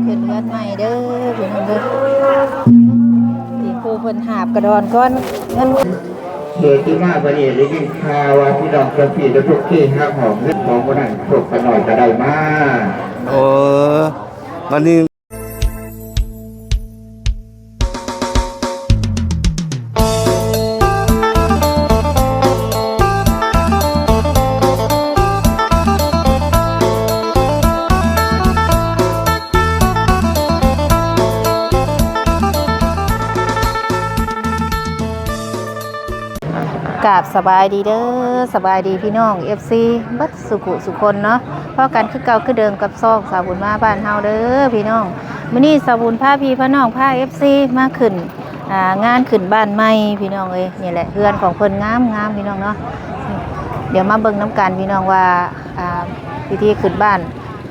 ຂຶ້ນເຮືອນໃໝ່ເດີພີ່ນ້ອງເດີ ທີ່ຜູ້ເພິ່ນຫາບກະດອນກ່ອນເງິນ. ເດ ທີ່ມາບັດນີ້ໄດ້ຍິນຂ່າວວ່າພີ່ນ້ອງເຈົ້າພີ່ແລະພວກທີ່ຮັກຫອມເງິນຂອງຜູ້ນັ້ນ ພວກຂ້ານ້ອຍກະໄດ້ມາ. ເອີ ບັດນີ້ ກາບສະບາຍດີເດີ ສະບາຍດີພີ່ນ້ອງເອັຟຊີເບິດສຸຂູສຸຄົນເນາະ ພໍ້ກັນຄືເກົ່າຄືເດີມກັບຊ່ອງສາວບຸນມາບ້ານເຮົາເດີພີ່ນ້ອງ. ມື້ນີ້ສາວບຸນພາພີ່ພານ້ອງພາເອັຟຊີມາຂຶ້ນ ອ່າ ງານຂຶ້ນບ້ານໃໝ່ພີ່ນ້ອງເອີຍ. ນີ້ແຫຼະເຮືອນຂອງເພິ່ນງາມໆ ພີ່ນ້ອງເນາະ. ດຽວມາເບິ່ງນຳກັນພີ່ນ້ອງວ່າ ອ່າ ພິທີຂຶ້ນບ້ານ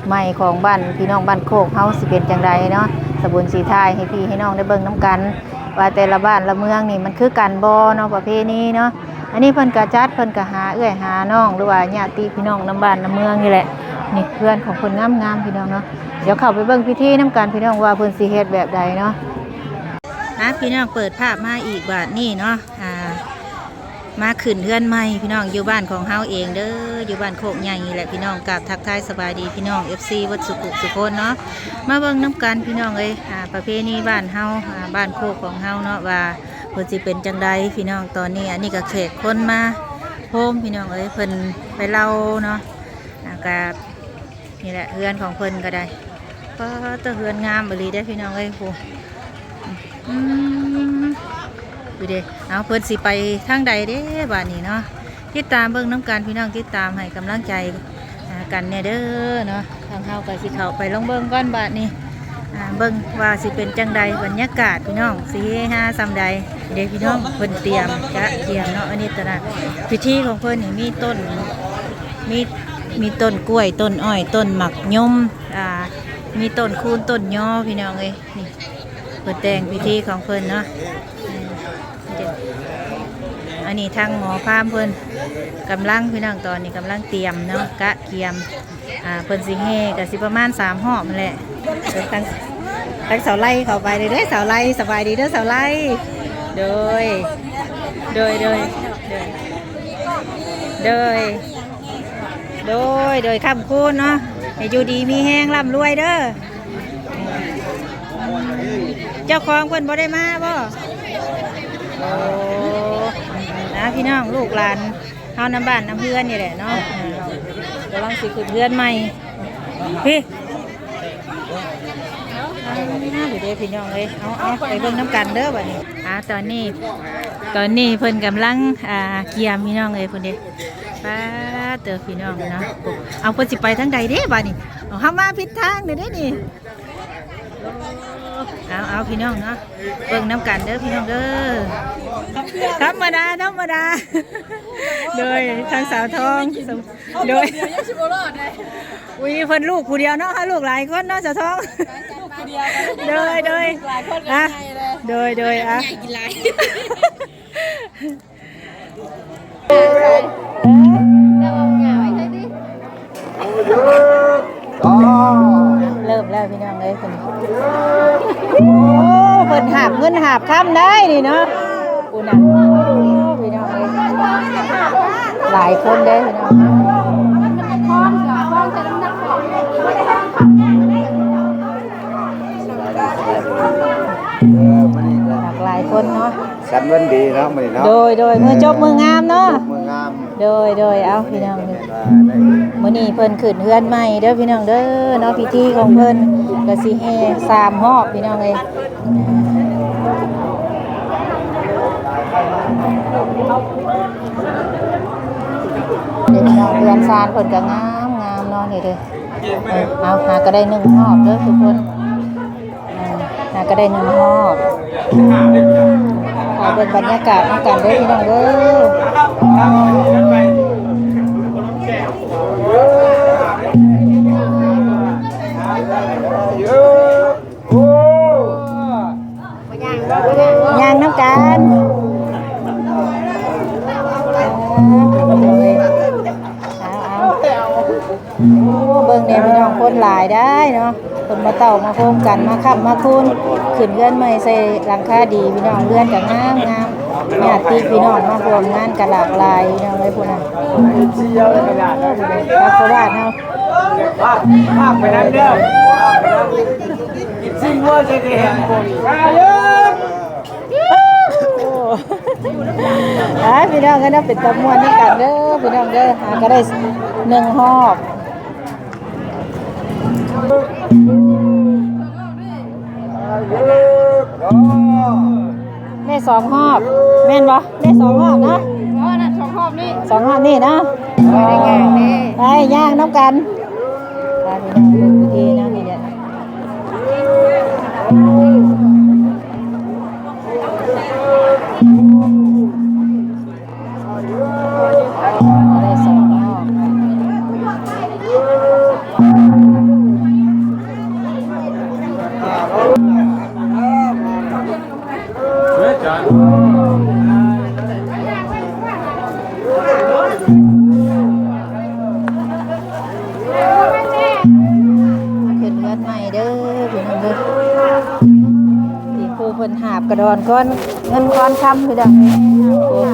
ໃໝ່ຂອງບ້ານ ພີ່ນ້ອງບ້ານໂຄກເຮົາຊິເປັນຈັ່ງໃດເນາະ. ສາວບຸນຊິຖ່າຍໃຫ້ພີ່ໃຫ້ນ້ອງໄດ້ເບິ່ງນຳກັນ ວ່າແຕ່ລະບ້ານລະເມືອງນີ້ມັນຄືກັນບໍ່ເນາະ ປະເພນີເນາະ. ອັນນີ້ເພິ່ນກະຈັດ ເພິ່ນກະຫາເອື້ອຍຫານ້ອງ ຫຼືວ່າຍາດຕິພີ່ນ້ອງນຳບ້ານນຳເມືອງນີ້ແຫຼະ. ນີ້ເຮືອນຂອງເພິ່ນງາມໆ ພີ່ນ້ອງເນາະ. ດຽວເຂົ້າໄປເບິ່ງພິທີນຳກັນພີ່ນ້ອງ ວ່າເພິ່ນຊິເຮັດແບບໃດເນາະ. ອ່າ ພີ່ນ້ອງ ເປີດພາບມາອີກບາດນີ້ເນາະ ອ່າ ມາຂຶ້ນເຮືອນໃໝ່ພີ່ນ້ອງ ຢູ່ບ້ານຂອງເຮົາເອງເດີ ຢູ່ບ້ານໂຄກໃຫຍ່ນີ້ແຫຼະພີ່ນ້ອງ. ກາບທັກທາຍສະບາຍດີພີ່ນ້ອງເອັຟຊີເບິດສຸຂູສຸຄົນເນາະ. ມາເບິ່ງນຳກັນພີ່ນ້ອງເອີຍ ອ່າ ປະເພນີບ້ານເຮົາ ອ່າ ບ້ານໂຄກຂອງເຮົາເນາະ ວ່າເພິ່ນຊິເປັນຈັ່ງໃດພີ່ນ້ອງ. ຕອນນີ້ ອັນນີ້ກະແຂກຄົນມາໂຮມພີ່ນ້ອງເອີຍ ເພິ່ນໄປເລົ່າເນາະ ອ່າ ກະ ນີ້ແຫຼະເຮືອນຂອງເພິ່ນກະໄດ້. ປາດ ເຮືອນງາມອີ່ຫຼີເດ້ພີ່ນ້ອງເອີຍ ໂຫ ອືມ ດູເດ້. ເອົາ ເພິ່ນຊິໄປທາງໃດເດ້ບາດນີ້ເນາະ. ຕິດຕາມເບິ່ງນຳກັນພີ່ນ້ອງ ຕິດຕາມໃຫ້ກຳລັງໃຈ ອ່າ ກັນແດ່ເດີເນາະ. ທາງເຮົາກະຊິເຂົ້າໄປລອງເບິ່ງກ່ອນບາດນີ້ ອ່າ ເບິ່ງວ່າຊິເປັນຈັ່ງໃດ ບັນຍາກາດພີ່ນ້ອງ ຊິເຮຮາສ່ຳໃດ. ເດ້ພີ່ນ້ອງ ເພິ່ນຕຽມກະກຽມເນາະ. ອັນນີ້ຕະນະ ພິທີຂອງເພິ່ນນີ້ມີຕົ້ນ ມີ ມີຕົ້ນກ້ວຍ ຕົ້ນອ້ອຍ ຕົ້ນໝາກຍົມ ອ່າ ມີຕົ້ນຄູນ ຕົ້ນຍໍ ພີ່ນ້ອງເອີຍ. ນີ້ເພິ່ນແຕ່ງພິທີຂອງເພິ່ນເນາະ. ນີ້ເດ້ ອັນນີ້ທາງໝໍພາມເພິ່ນກຳລັງ ພີ່ນ້ອງ ຕອນນີ້ກຳລັງຕຽມເນາະ ກະກຽມ. ອ່າ ເພິ່ນຊິແຫ່ກະຊິປະມານສາມຮອບຫັ້ນແຫຼະ. ທາງ ທາງສາວໄລເຂົ້າໄປເລີຍເດີ ສາວໄລ ສະບາຍດີເດີສາວໄລ. ໂດຍ ໂດຍ ໂດຍ ໂດຍ ໂດຍ ໂດຍ ໂດຍ ຄ້ຳຄູນເນາະ ໃຫ້ຢູ່ດີມີແຮງ ລ່ຳລວຍເດີ. ເຈົ້າຂອງເພິ່ນບໍ່ໄດ້ມາບໍ່? ໂອ້ ອ່າ ພີ່ນ້ອງ ລູກຫຼານເຮົານຳບ້ານນຳເຮືອນນີ້ແຫຼະເນາະ ກຳລັງຊິຂຶ້ນເຮືອນໃໝ່. ພີ້ ອ່າ ເດີພີ່ນ້ອງເອີຍ ເອົາ ເອົາ ໄປເບິ່ງນຳກັນເດີບາດນີ້. ອ່າ ຕອນນີ້ ຕອນນີ້ເພິ່ນກຳລັງ ອ່າ ກຽມ ພີ່ນ້ອງເອີຍ ພຸ້ນເດ້. ປາດເຕີ ພີ່ນ້ອງເນາະ. ເອົາ ເພິ່ນຊິໄປທາງໃດເດ້ບາດນີ້? ເອົາ ເຮົາມາຜິດທາງເດ້ນີ້. ເອົາ ເອົາ ພີ່ນ້ອງເນາະ ເບິ່ງນຳກັນເດີພີ່ນ້ອງເດີ. ທຳມະດາ ທຳມະດາ. ໂດຍ ທາງສາວທອງ ໂດຍ ອຸ້ຍ ເພິ່ນລູກຜູ້ດຽວເນາະ ເຮົາລູກຫຼາຍຄົນເນາະ ສາວທອງ. ໂດຍ ໂດຍ ອ່ະ ໂດຍ ໂດຍ ອ່ະ ເລີ່ມແລ້ວພີ່ນ້ອງເອີຍ ເພິ່ນ ໂອ້ ເພິ່ນຫາບເງິນຫາບຄຳໄດ້ນີ້ເນາະ. ພຸ້ນນະ ໂອ້ ພີ່ນ້ອງເອີຍ ຫຼາຍຄົນເດ້ພີ່ນ້ອງ ເອີ ມື້ນີ້ກໍ ຫຼາກຫຼາຍຄົນເນາະ. ສັນວັນດີເນາະ ມື້ນີ້ເນາະ ໂດຍ ໂດຍ ມື້ຈົບມື້ງາມເນາະ ຈົບມື້ງາມ ໂດຍ ໂດຍ ເອົາ ພີ່ນ້ອງ ມື້ນີ້ເພິ່ນຂຶ້ນເຮືອນໃໝ່ເດີພີ່ນ້ອງເດີເນາະ ພິທີຂອງເພິ່ນກະຊິແຫ່ສາມຮອບພີ່ນ້ອງເອີຍ. ເຮືອນຊານເພິ່ນກະງາມງາມເນາະ ນີ້ເດີ ເອົາ ຫາກະໄດ້ໜຶ່ງຮອບເດີທຸກຄົນ. ອ່າ ຫາກະໄດ້ໜຶ່ງຮອບ ຂໍເບິ່ງບັນຍາກາດນຳກັນເດີພີ່ນ້ອງເດີ. ຍ່າງນຳກັນ ເອົາ ເອົາ ໂອ້ ເບິ່ງແດ່ພີ່ນ້ອງ ຄົນຫຼາຍໄດ໋ເນາະ. ເພິ່ນມາເຕົ້າມາໂຮມກັນ ມາຄ້ຳມາຄູນ ຂຶ້ນເຮືອນໃໝ່ໃສ່ຫຼັງຄາດີ ພີ່ນ້ອງ. ເຮືອນກໍງາມໆ ຍາດຕິພີ່ນ້ອງມາຮ່ວມງານກໍຫຼາກຫຼາຍ ພີ່ນ້ອງເອີຍ. ພຸ້ນນະ ພາໂຄລາດເຮົາ ພາ ພາໄປນຳເດີ ກິນຊີ້ນງົວໃສ່ແກງ ອ້າຍ ພີ່ນ້ອງເອີຍເນາະ ເປັນຕາມ່ວນນຳກັນເດີ ພີ່ນ້ອງເດີ. ຫາກໍໄດ້ໜຶ່ງຮອບ ໄດ້ສອງຮອບ ແມ່ນບໍ່? ໄດ້ສອງຮອບເນາະ ອໍ ນັ້ນສອງຮອບນີ້ ສອງຮອບນີ້ເນາະ ໄດ້ຍ່າງເດ້ ໄດ້ຍ່າງນຳກັນ ພາພີ່ນ້ອງເບິ່ງພິທີນຳນີ້ແຫຼະ. ໄດ້ສອງຮອບ ຂຶ້ນເຮືອນໃໝ່ເດີ ພີ່ນ້ອງເດີ. ທີ່ຜູ້ເພິ່ນຫາບກະດອນຄອນ ເງິນຄອນຄຳ ພີ່ນ້ອງເອີຍ.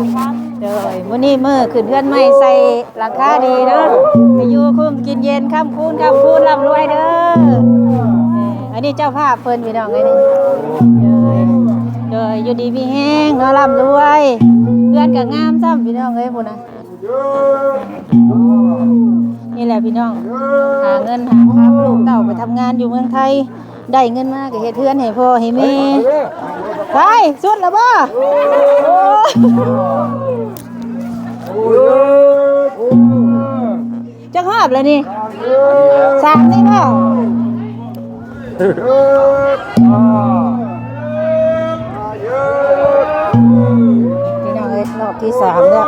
ໂດຍ ມື້ນີ້ມື້ຂຶ້ນເຮືອນໃໝ່ໃສ່ຫຼັງຄາດີເດີ ໄປຢູ່ຄຸ້ມກິນເຢັນ ຄ້ຳຄູນ ຄ້ຳຄູນ ລ່ຳລວຍເດີ. ອັນນີ້ເຈົ້າພາບເພິ່ນ ພີ່ນ້ອງເອີຍນີ້. ໂດຍ ໂດຍ ຢູ່ດີມີແຮງເນາະ ລ່ຳລວຍ ເຮືອນກໍງາມຊ້ຳ ພີ່ນ້ອງເອີຍ ພຸ້ນນະ. ນີ້ແຫຼະພີ່ນ້ອງ ຫາເງິນຫາຄຳ ລູກເຕົ້າໄປທຳງານຢູ່ເມືອງໄທ ໄດ້ເງິນມາກໍເຮັດເຮືອນໃຫ້ພໍ່ໃຫ້ແມ່. ໄປ ສຸດແລ້ວບໍ່? ໂອ້ຍ ຈັກຮອບແລ້ວນີ້? ສາມນີ້ບໍ່? ພີ່ນ້ອງເອີຍ ຮອບທີສາມແລ້ວ.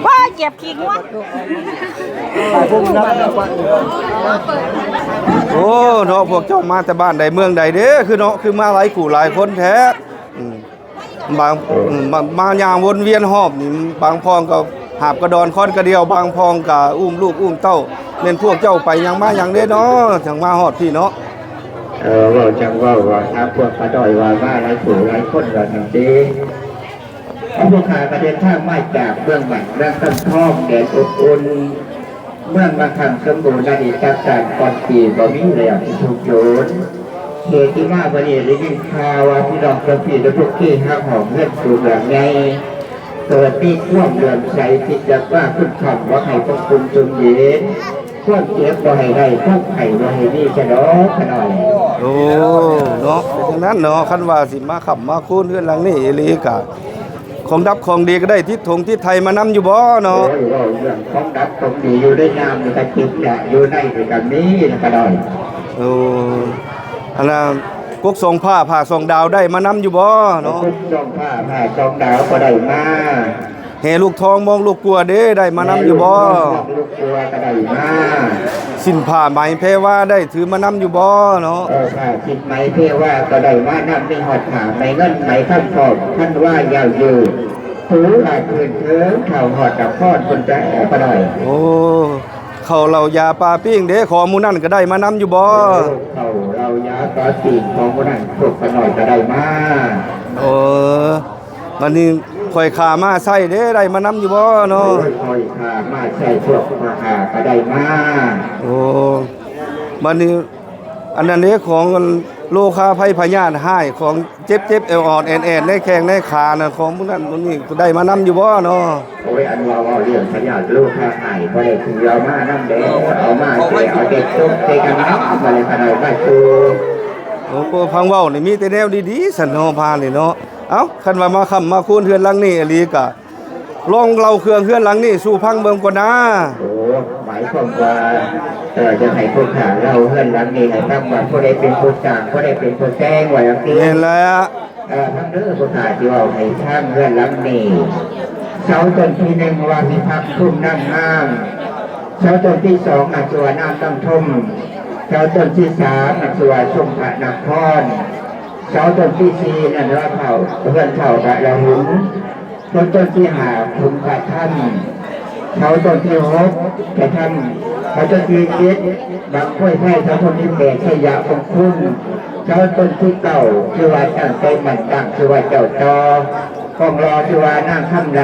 ວ້າຍ ເຈັບ ຂີ້ງົວ. ໂອ້ ເນາະ ພວກເຈົ້າມາແຕ່ບ້ານໃດເມືອງໃດເດ້ ຄືເນາະ ຄືມາຫຼາຍຄູ່ຫຼາຍຄົນແທ້. ອືມ ບາງ ອືມ ມາ ມາຍ່າງວົນວຽນຮອບນີ້ ບາງພອງກໍຫາບກະດອນຄອນກະດຽວ ບາງພອງກໍອຸ້ມລູກອຸ້ມເຕົ້າ. ແມ່ນພວກເຈົ້າໄປຫຍັງມາຫຍັງເດ້ເນາະ ຈັ່ງມາຮອດພີ້ເນາະ? ເອີ ເວົ້າຈັ່ງເວົ້າ ວ່າຖາມພວກຂ້ານ້ອຍວ່າມາຫຼາຍຜູ້ຫຼາຍຄົນວ່າຊັ້ນຕິ. ພວກຂ້າກໍເດີນທາງມາຈາກເມືອງບ້ານ ເມືອງຄຳທອງ ແດນອົບອຸ່ນ ເມືອງມະຄັງສົມບູນ ອະດີດຊາດກ່ອນປີບໍ່ມີແລ້ວທີ່ຖືກໂຈນ. ເຂດທີ່ມາມື້ນີ້ໄດ້ຍິນຂ່າວວ່າພີ່ນ້ອງເຈົ້າພີ່ເຈົ້າທຸກທີ່ຮັກຫອມເຮືອນສູງຫຼັງໃຫຍ່ ເກີດມີຄວາມເຫຼື້ອມໃສ ຄິດຢາກວ່າຄຸນຄຳວ່າໃຫ້ພວກຄຸນຈົ່ງເຢັນ ຄວາມເຈັບບໍ່ໃຫ້ໄດ້ ຄວາມໄຂ້ບໍ່ໃຫ້ມີຊະດອກຂະນ້ອຍ. ໂອ້ ເນາະ ເປັນຈັ່ງນັ້ນເນາະ ຄັນວ່າຊິມາຄ້ຳມາຄູນເຮືອນຫຼັງນີ້ອີ່ຫຼີກະ ຂອງດັບຂອງດີກໍໄດ້ ຕິດຖົງຕິດໄຖມານຳຢູ່ບໍ່ເນາະ? ໂອ້ຍ ເວົ້າເລື່ອງຂອງດັບຂອງດີຢູ່ໃນຍາມນີ້ກໍຈິດຈະຢູ່ໃນນີ້ກໍມີນະຂະນ້ອຍ. ໂອ້ ອັນນ່າ ກົກສອງຜ້າ ຜ້າສອງດາວໄດ້ມານຳຢູ່ບໍ່ເນາະ? ກົກສອງຜ້າ ຜ້າສອງດາວກໍໄດ້ມາ. ແຫ່ລູກທອງມອງລູກກົວເດ້ ໄດ້ມານຳຢູ່ບໍ່? ແຫ່ລູກທອງມອງລູກກົວກໍໄດ້ມາ. ສິ້ນຜ້າໄໝແພວາໄດ້ຖືມານຳຢູ່ບໍ່ເນາະ? ເອີ ຜ້າສິ້ນໄໝແພວາກໍໄດ້ມານຳ ມີຮອດຜ້າໄໝເງິນໄໝຄຳພ້ອມ ຄັນວ່າຍາວຢືດ ປູລາພື້ນເທີງ ເຂົ້າຮອດນະຄອນພຸ້ນແຕ່ບໍ່ໄດ້. ໂອ້ ເຂົ້າເຫຼົ້າຢາປາປີ້ງເດ້ ຂອງໝູ່ນັ້ນກໍໄດ້ມານຳຢູ່ບໍ່? ເຂົ້າເຫຼົ້າຢາປາປີ້ງຂອງໝູ່ນັ້ນ ພວກຂ້ານ້ອຍກໍໄດ້ມາ. ໂອ້ ບັດນີ້ຂ້ອຍຂ້າມ້າໃຊ້ເດ້ ໄດ້ມານຳຢູ່ບໍ່ເນາະ? ໂອ້ຍ ຂ້ອຍຂ້າມ້າໃຊ້ ພວກຂ້າຂ້າກໍໄດ້ມາ. ໂອ້ ບັດນີ້ ອັນນັ້ນເດ້ ຂອງອັນໂລຄາໄພພະຍາດຮ້າຍ ຂອງເຈັບໆ ແອວອອດແອນໆ ໃນແຂ້ງໃນຂານະ ຂອງພວກນັ້ນພວກນີ້ໄດ້ມານຳຢູ່ບໍ່ເນາະ? ໂອ້ຍ ອັນວ່າເວົ້າເລື່ອງພະຍາດໂລຄາຮ້າຍ ບໍ່ໄດ້ຖືເອົາມານຳເດ້ ເອົາມາແຕ່ເອົາແຕ່ຕົກໃສ່ກັນເນາະ ບໍ່ໄດ້ຂະໜາດມາສູ່. ໂອ້ ຟັງເວົ້ານີ້ມີແຕ່ແນວດີໆ ຊັ້ນເນາະ ພານີ້ເນາະ. ເອົ້າ ຄັນວ່າມາຄ້ຳມາຄູນເຮືອນຫຼັງນີ້ອີ່ຫຼີກະ ລອງເລົ່າເລື່ອງເຮືອນຫຼັງນີ້ສູ່ຟັງເບິ່ງກ່ອນນາ. ໂອ້ ໝາຍຄວາມວ່າ ເອີ ຢາກໃຫ້ພວກຂ້າເລົ່າເຮືອນຫຼັງນີ້ໃຫ້ຟັງວ່າ ຜູ້ໃດເປັນຜູ້ສ້າງ ຜູ້ໃດເປັນຜູ້ແຕ່ງ ວ່າຈັ່ງຊີ້. ແມ່ນແລ້ວ. ເອີ ຟັງເດີ ພວກຂ້າຊິເວົ້າໃຫ້ຟັງເຮືອນຫຼັງນີ້. ເສົາຕົ້ນທີໜຶ່ງວ່າພິພັກ ທຸ່ມນ້ຳງາມ. ເສົາຕົ້ນທີສອງ ນາງຊື່ວ່ານ້ຳນ້ຳທົມ. ເສົາຕົ້ນທີສາມ ນາງຊື່ວ່າຊົງພະນະຄອນ. ເສົາຕົ້ນທີສີ່ນັ້ນວ່າທ້າວເຮືອນທ້າວພະລາຫຸນ, ຕົ້ນ ຕົ້ນທີຫ້າຂຸນພະທຳ, ເສົາຕົ້ນທີຫົກພະທຳ, ເສົາຕົ້ນທີເຈັດບັ້ງຄວາຍໄຟ, ເສົາຕົ້ນທີແປດໄຊຍະມົງຄຸນ, ເສົາຕົ້ນທີເກົ້າຊື່ວ່າຊ້າງໄຕໝັ້ນ, ຊ້າງຊື່ວ່າເຈົ້າຕໍ່, ກ້ອງຫຼໍ່ຊື່ວ່ານາງຄຳໄຫຼ,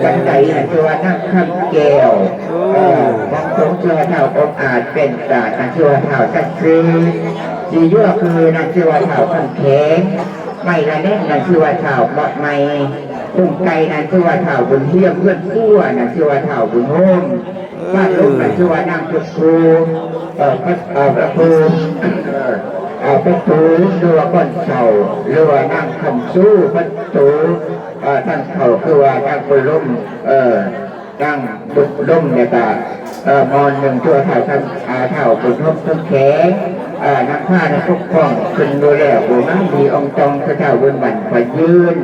ບັນໄດນັ້ນຊື່ວ່ານາງຄຳແກ້ວ, ເອີ ບັ້ງສົງຊື່ວ່າທ້າວອົງອາດ, ແປ້ນສາດນັ້ນຊື່ວ່າທ້າວສັດສີ, ສີຍົວຄືນາງຊື່ວ່າທ້າວຄຳແຂງ, ໄມ້ລະແນງນັ້ນຊື່ວ່າທ້າວເກາະໄມ້, ປຸງໄກ່ນັ້ນຊື່ວ່າທ້າວບຸນຮຽມ, ເຮືອນຄົວນັ້ນຊື່ວ່າທ້າວບຸນໂຮມ, ເອີ ບ້ານລົມນັ້ນຊື່ວ່ານາງເພັດພູ, ເອີ ເອີ ເພັດ ເອີ ເພັດພູ, ເອີ ເອີ ເພັດພູ ຫຼືວ່າກ້ອນເສົາ ຫຼືວ່ານາງຄຳຊູ, ເພັດ ໂຕ ເອີ ທາງເຂົ້າຄືວ່ານາງບຸນລົມ, ເອີ ນາງບຸນລົມ ແລ້ວກະ ເອີ ໝໍໜຶ່ງ ຕົວທ້າວທັງ ອາ ທ້າວບຸນຮົບທັງແຂງ, ເອີ ນາງພານະປົກປ້ອງຂຶ້ນຢູ່ແລ້ວ ໂອ້ ງາມດີອ່ອງຕອງ ເຈົ້າບຸນບັ້ນຂວັນຍືນ,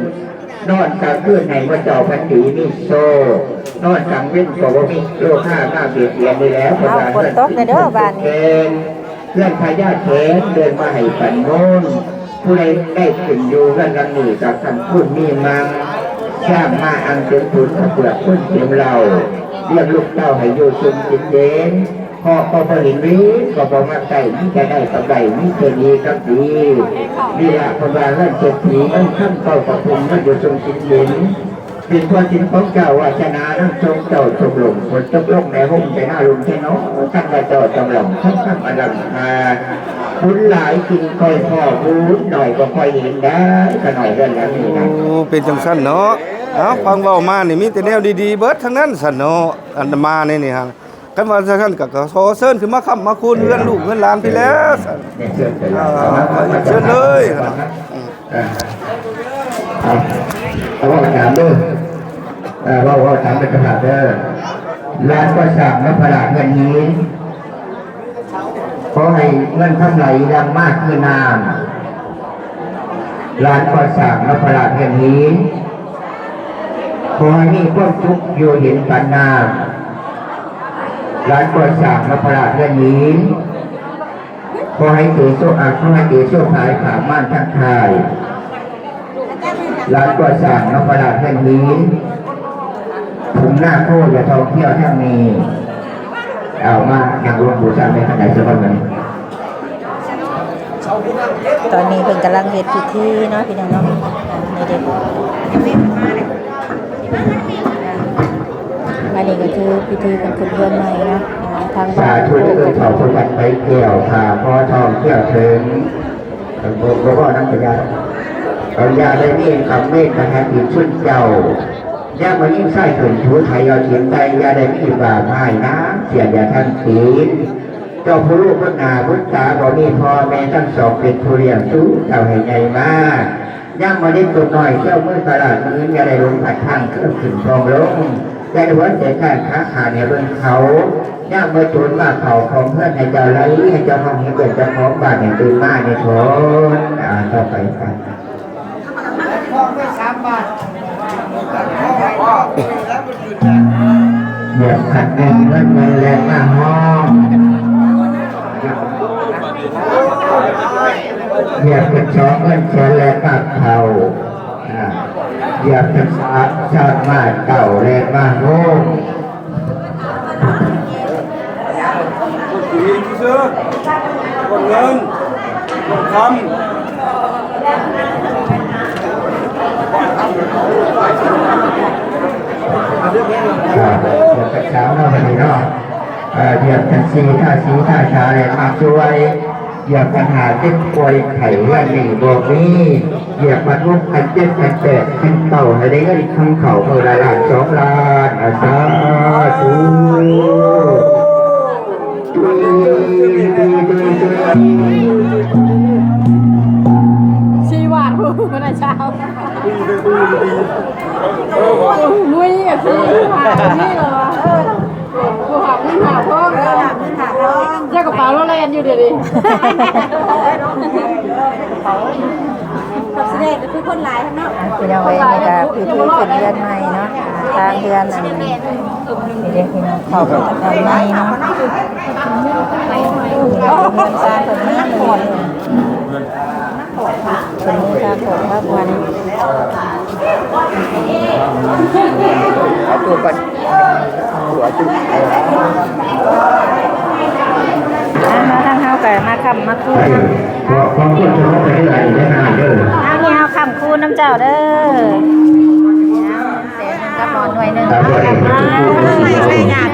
ນອນກາງຄືນໃຫ້ໝູ່ເຈົ້າຝັນດີມີໂຊກ, ນອນກາງເວັນກໍບໍ່ມີໂລຄາມາບຽດບຽນນີ້ແຫຼະ ເພິ່ນວ່າ. ເອີ ເຮືອນ ຝົນຕົກແດ່ເດີບ້ານນີ້. ເຮືອນພະຍາແຖນເດີນມາໃຫ້ປັນມູນ, ຜູ້ໃດໄດ້ຂຶ້ນຢູ່ເຮືອນຫຼັງນີ້ກໍຄ້ຳຄູນມີມັ່ງ, ຊ້າງມາອັ່ງເຕັມປຸນເຂົ້າເປືອກຄູນເຕັມເຫຼົ້າ, ລ້ຽງລູກເຕົ້າໃຫ້ຢູ່ຊຸ່ມກິນເຢັນ, ເຄາະກໍບໍ່ເຫັນ, ເວນກໍບໍ່ມາໃກ້, ມີແຕ່ໄດ້ກັບໄດ້, ມີແຕ່ດີກັບດີ. ນີ້ລະເພິ່ນວ່າເຮືອນເສດຖີເງິນຄຳເກົ້າກະພຸ່ງ, ມັນຢູ່ຊຸ່ມກິນເຢັນ. ເປັນພອນສິນຂອງເຈົ້າ, ວາສະໜານຳສົ່ງເຈົ້າສົມລົງ, ຝົນຕົກລົງແດ່ຮົ່ມແຕ່ນາລົມແທ້ໜໍ, ຄັນວ່າເຈົ້າຈຳລອງຄຳຄຳອະລັງກາ, ບຸນຫຼາຍຈຶ່ງຄ່ອຍພໍ້, ບຸນໜ້ອຍກໍຄ່ອຍເຫັນໄດ້, ຂະໜ້ອຍເຮືອນຫຼັງນີ້ນະ. ໂອ້ ເປັນຈັ່ງຊັ້ນເນາະ. ເອົ້າ ຟັງເວົ້າມານີ້ມີແຕ່ແນວດີໆເບິດທັງນັ້ນຊັ້ນເນາະ, ອັນມາໃນນີ້ຫັ້ນ. ຄັນວ່າຊັ້ນກໍຂໍເຊີນຂຶ້ນມາຄ້ຳມາຄູນເຮືອນລູກເຮືອນຫຼານພີ້ແຫຼະ. ເຊີນເລີຍ. ເອີ ເອົາ ເວົ້າຕາມເດີ, ເອີ ເວົ້າ ເວົ້າຕາມເຈົ້າພາບເດີ. ຫຼານກໍສ້າງນະພະລາດເຮືອນຫີນ, ຂໍໃຫ້ເງິນຄຳໄຫຼຫຼັ່ງມາຄືນ້ຳ. ຫຼານກໍສ້າງນະພະລາດເຮືອນຫີນ, ຂໍໃຫ້ມີຄວາມສຸກຢູ່ເຢັນປານນ້ຳ. ຫຼານກໍສ້າງນະພະລາດເຮືອນຫີນ, ຂໍໃຫ້ເຕໂຊ ອາ ຂໍໃຫ້ເຕໂຊພາຍຜາມານທັງທ້າຍ. ຫຼານກໍສ້າງນະພະລາດເຮືອນຫີນ, ຖົງນາໂຄຢ່າທ່ອງທ່ຽວທາງນີ້. ເອົາ ມານັ່ງລົງບູຊາໃນຄັນໃດສະກ່ອນບັດນີ້. ຕອນນີ້ເພິ່ນກຳລັງເຮັດພິທີເນາະ ພີ່ນ້ອງເນາະ. ອ່າ ນີ້ເດ້ ອັນນີ້ກໍຄືພິທີເພິ່ນຂຶ້ນເຮືອນໃໝ່ເນາະ. ອ່າ ທາງ ສາທຸເດີ ເຈົ້າຜູ້ວັດໄປແກ້ວ ຂ້າຂໍທອງແກ້ວເຖິງ ບໍ່ ບໍ່ ບໍ່ນຳພະຍາ ເອົາ ຢ່າໄດ້ມີກຳເວນປະທານອີກຊຸນເຈົ້າ. ຍາມມາຍິງຊາຍຂຶ້ນຖູໄຖເອົາຕີນໄກ່ ຢ່າໄດ້ມີບາບຮ້າຍນາເສຍດຢາທັນຕີນ. ເຈົ້າຜູ້ຮູ້ບຸນໜ້າບຸນຕາ ບໍ່ມີພໍ່ແມ່ທັງສອງ ເປັນຜູ້ລ້ຽງດູເຈົ້າໃຫ້ໃຫຍ່ມາ. ຍາມມາເດັກຕົວນ້ອຍ ເຈົ້າມືຕະຫຼາດມື້ ຢ່າໄດ້ຫຼົງພາດພາງ ເກີດຂຶ້ນພອງລົງ ຢ່າໄດ້ຫົວໃຈຄ້ານຂາຂາດໃຫ້ເບິ່ງເຂົາ. ຍາມມາໂຈນມາເຂົ້າຂອງເຮືອນ ໃຫ້ເຈົ້າໄລ່ ໃຫ້ເຈົ້າຫ້ອງ ໃຫ້ເອີ້ນເຈົ້າຂອງບ້ານໃຫ້ຕື່ນມາໃນໂທດ. ອ່າ ຕໍ່ໄປ ຢຽບຂັນແໜ້ນເງິນ ເງິນແລ່ນມາຫ້ອງ ຢຽບຂັນສອງ ເງິນແສນແລ່ນມາເຂົ້າ ອ່າ ຢຽບຂັນສາມ ຊ້າງມາເກົ້າ ແລ່ນມາໂຮງ. ຄົນດີທີ່ສຸດ ຄົນເງິນ ຄົນຄຳ. ອ່າ ເດີນໄປສາມເນາະ ບັດນີ້ເນາະ. ອ່າ ຢຽບຂັນສີ່ ທາສີ ທາສາ ແລ່ນມາຊ່ວຍ. ຢຽບຂັນຫ້າ ເຈັບປ່ວຍໄຂ້ເຮືອນນີ້ບໍ່ມີ. ຢຽບຂັນຫົກ ຂັນເຈັດ ຂັນແປດ ຂັນເກົ້າ ໃຫ້ໄດ້ເງິນຄຳເຂົ້າມື້ລະລ້ານສອງລ້ານ. ອາ ສາທຸ. ຊີວາດຜູ້ນາຍຊາວ ໂອ້ຍ ອ່ະ ຄືຫານີ້ເນາະ. ຜູ້ຫາເງິນຫາທອງ ເອີ ຫາເງິນຫາທອງ ແລ້ວກະເປົາລາວແລ່ນຢູ່ດຽວນີ້. ກັບສະແດງກໍຄືຄົນຫຼາຍເນາະ. ອ່ະ ພີ່ນ້ອງເອີຍ ນີ້ກະພິທີຂຶ້ນເຮືອນໃໝ່ເນາະ. ອ່າ ທາງເຮືອນອັນນີ້ເດ້ ພີ່ນ້ອງ ເຂົ້າໄປທາງໃນເນາະ. ເຮືອນຊານເພິ່ນງາມເລີຍ. ເພິ່ນມີຄ່າຂອງພາກວັນ ເອົາຕົວກ່ອນ ຕົວຈຸ ມາ ມາທາງເຮົາກໍມາຄ້ຳມາຄູນຳ ເພາະ ເພາະຄົນຈະບໍ່ໄປເທື່ອໃດເດີນາງເດີ ເຮົານີ້ເຮົາຄ້ຳຄູນນຳເຈົ້າເດີ. ແຕ່ນຳກັບໝໍນໜ່ວຍໜຶ່ງ ສາທຸ ນຳກັນເນາະ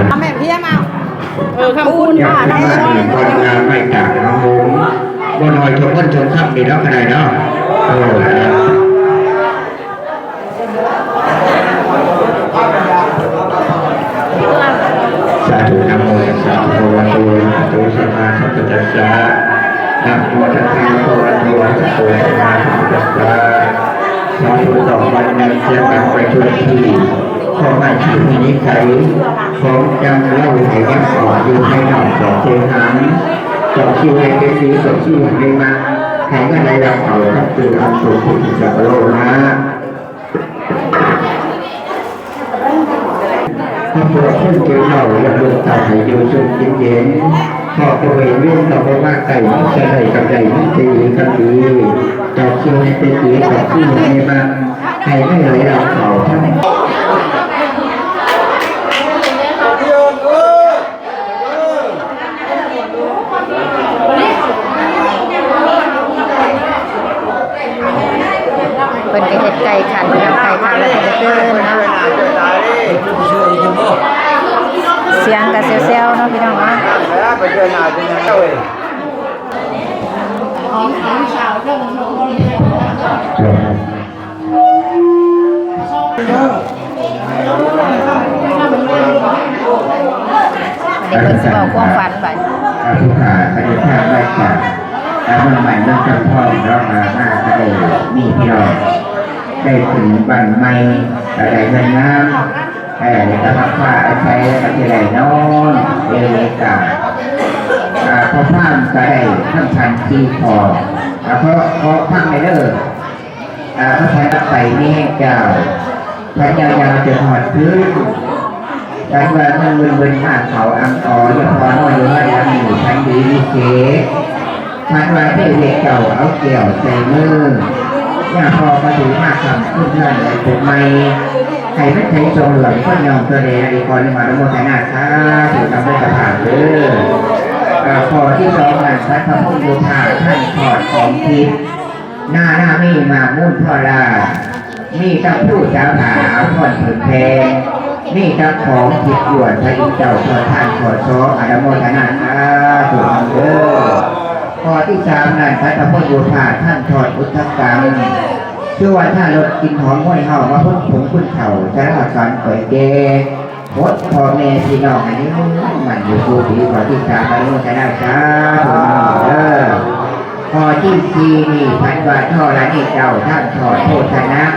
ເອົາແມ່ພຽມເອົາ ເອີ ຄຳຄຸນ ຍາດມານີ້ ກ່ອນລາໄມ້ຕາກນ້ຳມົນ ບໍ່ໜ້ອຍທົ່ວເງິນທົ່ວຄຳນີ້ດອກ ກໍໄດ້ເນາະ ເອີ. ສາທຸ ນະໂມຕັດສະ ພະຄະວະໂຕ ອະລະຫະໂຕ ສຳມາສຳພຸດທັດສະ ນະໂມຕັດສະ ພະຄະວະໂຕ ອະລະຫະໂຕ ສຳມາສຳພຸດທັດສະ ສາທຸ ດອກໄມ້ນຳທຽນນຳໄປທົ່ວທີ່ ຂໍໃຫ້ທີ່ມີນິໄສ ຂອງຈັງເລົ່າໃຫ້ຍັງອອກຢູ່ພາຍນອກ ດອກເຊຫາງ ດອກຄິວໃຫ້ເປັນສີ ດອກຄິວໃຫ້ໄດ້ມາ ໃຫ້ເງິນໄຫຼຫຼັງເຂົ້າທັງຕື້ທັງໂຕ ທຸກທີ່ຈະໂລມາ. ຄອບຄົວຄົນເກັບເຫຼົ້າ ຢາກລູກເຕົ້າໃຫ້ຢູ່ສຸກກິນເຢັນ ເພາະບໍ່ເຫັນເວນເກົ່າບໍ່ມາໃກ້ ມີແຕ່ໄດ້ກັບໄດ້ ມີແຕ່ດີກັບດີ ເຈົ້າຄິວໃຫ້ເປັນດີ ເຈົ້າຄິວໃຫ້ມັນ ໃຫ້ໄດ້ຫຼາຍເຫຼົ່າເຂົາທັງ ເພິ່ນກໍເຮັດໄກ່ຂັນເນາະ ໄກ່ຂັນແລ້ວກໍເດີນເນາະ ສຽງກໍແຊວໆເນາະ ພີ່ນ້ອງເນາະ ອັນນີ້ເພິ່ນຊິເວົ້າຄວາມຝັນບາດນີ້ ອາ ຜູ້ຂ້າ ອາ ເມືອງໃໝ່ ເມືອງຈຳທອງເນາະ ມາ ມາກໍໄດ້ມີພີ່ນ້ອງ ໄດ້ຂຶ້ນບ້ານໃໝ່ ກໍໄດ້ເຮືອນງາມ ເອີ ກໍພັກພາອາໄສ ກໍຊິໄດ້ນອນ ເອີ ກໍ ອາ ພໍ່ພາມກໍໄດ້ຄຳພັນສີ່ຂໍ້ ອາ ຂໍ ຂໍຟັງແດ່ເດີ. ອາ ພະໄທຮັກໄປມີແຮງເຈົ້າ ພັນຍາວໆຈົນຮອດຄືນ ພັນວ່າເງິນເງິນເງິນມາເຂົ້າອັງອໍ ຢ່າພໍນອນຢູ່ເຮືອນຫຼັງນີ້ ພັນດີວິເສດ ພັນວ່າເທວເທດເຈົ້າເອົາແກ້ວໃສ່ມື ຍ່າພໍ່ກໍຖືມາຄ້ຳຄືນເຮືອນໃນປົກໃໝ່ ໃຫ້ມັນໃສສ່ອງເຫຼືອງ ຄົນຍອມຕົວແດ່ ອັນນີ້ຂໍອະນຸໂມທະນາສາທຸນຳເດີເຈົ້າພາບເດີ. ອາ ຂໍ້ທີສອງນັ້ນ ສັດພະພົມໂຍທາ ທ່ານທອດຂອງທິບ ນານາມີມາກມູນພໍລາ ມີທັງພູສາຜາອາພອນຜຶ້ງແພງ ມີທັງຂອງທິບຢວນພະອິນເຈົ້າທອດທານຂໍຊອງອະນຸໂມທະນາສາທຸນຳເດີ. ຂໍ້ທີສາມນັ້ນ ສັດພະພົມໂຍທາ ທ່ານທອດອຸດທະກັງ ຄືວ່າຖ້າລົດກິ່ນຫອມຮວຍເຫົາ ມາພົດຜົງຄຸນເຖົ້າ ຊະລາສັນປ່ອຍແກ່ ໝົດພໍ່ແມ່ພີ່ນ້ອງ ໃຫ້ມີໝັ້ນຢູ່ຄູ່ປີ ຂໍທິດຕາມອະນຸໂມທະນາສາທຸນຳເດີ. ຂໍ້ທີສີ່ນີ້ ພັນວ່າທໍລະນີເຈົ້າ ທ່ານທອດໂພຊະນັງ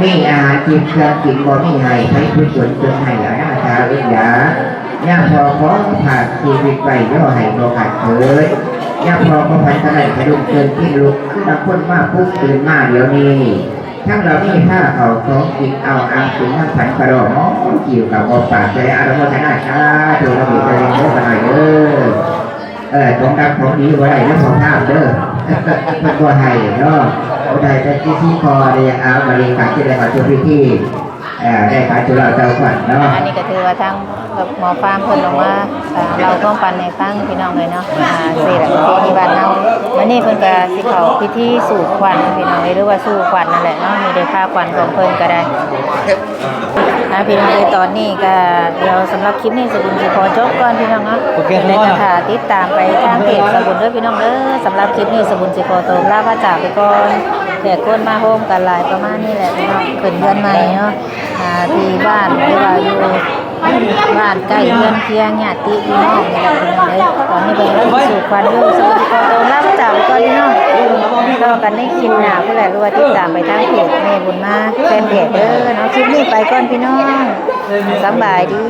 ມີອາຫານກິນເຄື່ອງກິນບໍ່ມີໃຫ້ໃຜຜູ້ຈົນ ຈົນໃຫ້ອະນາຖາເອິດຢາກ ຍາພໍ່ຂໍຝາກຊີວິດໄວ້ ລໍໃຫ້ບໍ່ຂາດເຂີນ ຍາພໍ່ຂໍພັນທະນາຍສະດຸ້ງເຕີນກິນລຸກ ຄືນຳຄົນມາປຸກຕື່ນມາດຽວນີ້ ທັງເຫຼົ່ານີ້ພາເຂົ້າຂອງກິນເອົາອາບກິນນຳຂວັນກະດອກ ໝໍກິວກັບບໍ່ປາກ ຈະໄດ້ອະນຸໂມທະນາສາທຸນຳອີກເທື່ອໜຶ່ງເດີ ຂ້ານ້ອຍເດີ. ເອີ ຂອງດັບຂອງດີບໍ່ໄດ້ນຳພໍ່ພາມເດີ ເພິ່ນບໍ່ໃຫ້ເນາະ ບໍ່ໄດ້ແຕ່ທີ່ຊີ້ຄໍເດ້ ເອົາ ບາດນີ້ກໍຊິໄດ້ເຂົ້າສູ່ພິທີ ເອີ ໄດ້ຂາຍສຸເຫຼົ້າເຕົ້າຂວັນເນາະ ອັນນີ້ກໍຖືວ່າທາງ ກັບໝໍຟາມເພິ່ນອອກມາ ເລົ່າຄວາມຝັນໃຫ້ຟັງພີ່ນ້ອງເອີຍເນາະ ເສດປະເພນີບ້ານເຮົາ ມື້ນີ້ເພິ່ນກະຊິເຂົ້າພິທີສູ່ຂວັນພີ່ນ້ອງເອີຍ ຫຼືວ່າສູ່ຂວັນນັ້ນແຫຼະເນາະ ມີໄດ້ພາຂວັນຂອງເພິ່ນກະໄດ້ ອ່າ ພີ່ນ້ອງເອີຍ ຕອນນີ້ກະ ດຽວສຳລັບຄລິບນີ້ສະບຸນຊິຂໍຈົບກ່ອນພີ່ນ້ອງເນາະ ແລ້ວກະຖ້າຕິດຕາມໄປທາງເພຈສະບຸນເດີພີ່ນ້ອງເດີ ສຳລັບຄລິບນີ້ສະບຸນຊິຂໍຕົວລາພາຈາກໄປກ່ອນ ແຂກຄົນມາໂຮມກັນຫຼາຍປະມານນີ້ແຫຼະພີ່ນ້ອງ ຂຶ້ນເຮືອນໃໝ່ເນາະ ອ່າ ທີ່ບ້ານ ຫຼືວ່າຢູ່ບ້ານໃກ້ເຮືອນຄຽງຍາດຕິພີ່ນ້ອງນີ້ແຫຼະພີ່ນ້ອງເອີຍ ຕອນນີ້ເພິ່ນກຳລັງສູ່ຂວັນຢູ່ ສະບາຍດີ ຂໍຕົວລາພາຈາກໄປກ່ອນພີ່ນ້ອງ ຕໍ່ກັນໃນຄລິບໜ້າພຸ້ນແຫຼະ ຫຼືວ່າຕິດຕາມໄປທາງເພຈແມ່ບຸນມາແຟນເພຈເດີເນາະ ຄລິບນີ້ໄປກ່ອນພີ່ນ້ອງ ສະບາຍດີ.